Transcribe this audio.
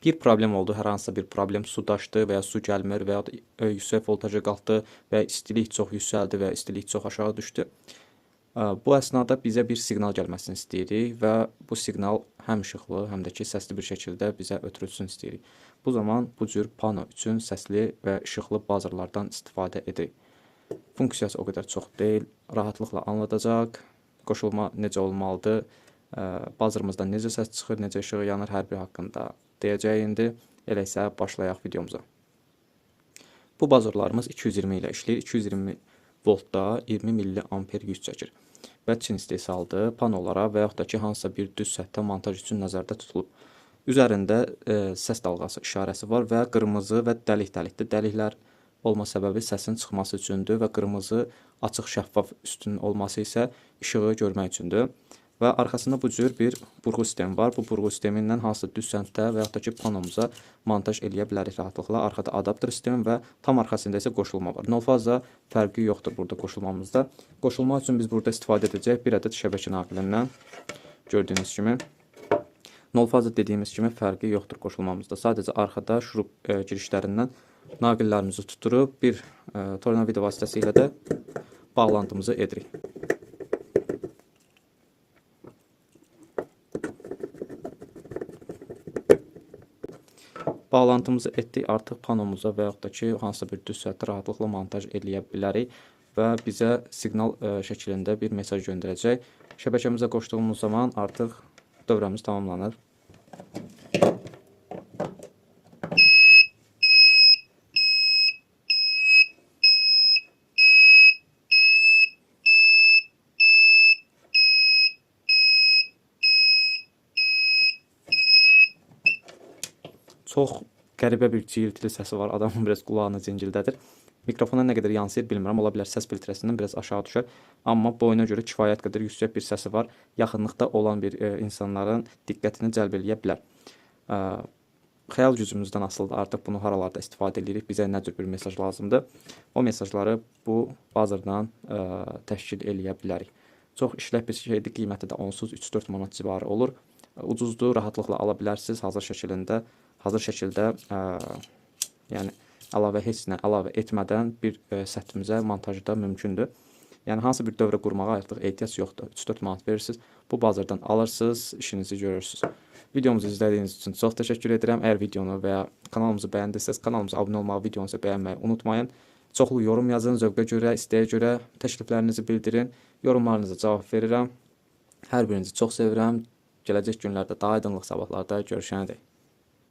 Bir problem oldu, hər hansısa bir problem, su daşdı və ya su gəlmir və ya da yüksək voltaja qalxdı və ya istilik çox yüksəldi və ya istilik çox aşağı düşdü. Bu əsnada bizə bir siqnal gəlməsini istəyirik və bu siqnal həm işıqlı, həm də ki səsli bir şəkildə bizə ötürülsün istəyirik. Bu zaman bu cür pano üçün səsli və işıqlı buzzerlardan istifadə edirik. Funksiyası o qədər çox deyil, rahatlıqla anladacaq, qoşulma necə olmalıdır, buzzerımızdan necə səs çıxır, necə işığı yanır, hər bir haqqında deyəcək indi. Elə isə başlayaq videomuza. Bu buzzerlarımız 220 ilə işləyir. 220 voltda 20 milliamper güc çəkir və Çin istehsalıdır. Panolara və yaxud da ki, hansısa bir düz səthdə montaj üçün nəzərdə tutulub. Üzərində səs dalğası işarəsi var və qırmızı və dəlik-dəlikdir. Dəliklər olma səbəbi səsin çıxması üçündür və qırmızı açıq şəffaf üstünün olması isə işığı görmək üçündür. Və arxasında bu cür bir burğu sistemi var. Bu burğu sistemi ilə hansısa düz səmtdə və yaxud da ki, panomuza montaj eləyə bilərik rahatlıqla. Arxada adapter sistemi və tam arxasında isə qoşulma var. Nol faza fərqi yoxdur burada qoşulmamızda. Qoşulma üçün biz burada istifadə edəcəyik bir ədəd şəbəkə naqilindən. Gördüyünüz kimi. Nol faza dediyimiz kimi fərqi yoxdur qoşulmamızda. Sadəcə arxada şurup girişlərindən naqillərimizi tutdurup bir tornavida vasitəsilə də bağlantımızı edirik. Bağlantımızı etdik, artıq panomuza və yaxud da ki, hansısa bir düz səthdə rahatlıqla montaj eləyə bilərik və bizə siqnal şəklində bir mesaj göndərəcək. Şəbəkəmizə qoşduğumuz zaman artıq dövrəmiz tamamlanır. Çox qəribə bir ciyiltili səsi var, adamın biraz qulağını zingildədir. Mikrofona nə qədər yansıyır bilmirəm, ola bilər səs filtrəsindən biraz aşağı düşər. Amma boyuna görə kifayət qədər yüksək bir səsi var. Yaxınlıqda olan bir insanların diqqətini cəlb eləyə bilər. Xəyal gücümüzdən asılıdır, artıq bunu haralarda istifadə edirik, bizə nə cür bir mesaj lazımdır. O mesajları bu buzzerdan təşkil eləyə bilərik. Çox işlək bir şeydir, qiyməti də onsuz 3-4 manat civarı olur. Ucuzdur, rahatlıqla ala bilərsiniz hazır şəkilində. Hazır şəkildə, yəni əlavə heç nə əlavə etmədən bir səthimizə montajı da mümkündür. Yəni hansı bir dövrə qurmağa artıq ehtiyac yoxdur. 3-4 manat verirsiniz, bu buzzerdan alırsınız, işinizi görürsünüz. Videomuzu izlədiyiniz üçün çox təşəkkür edirəm. Əgər videonu və ya kanalımızı bəyəndirseniz, kanalımıza abunə olmağı, videonuzu bəyənməyi unutmayın. Çoxlu yorum yazın, zövqə görə, istəyə görə təkliflərinizi bildirin. Yorumlarınıza cavab verirəm. Hər birinizi çox sevirəm. Gələcək günlərdə daha aydınlıq sabahlarda görüşənədək.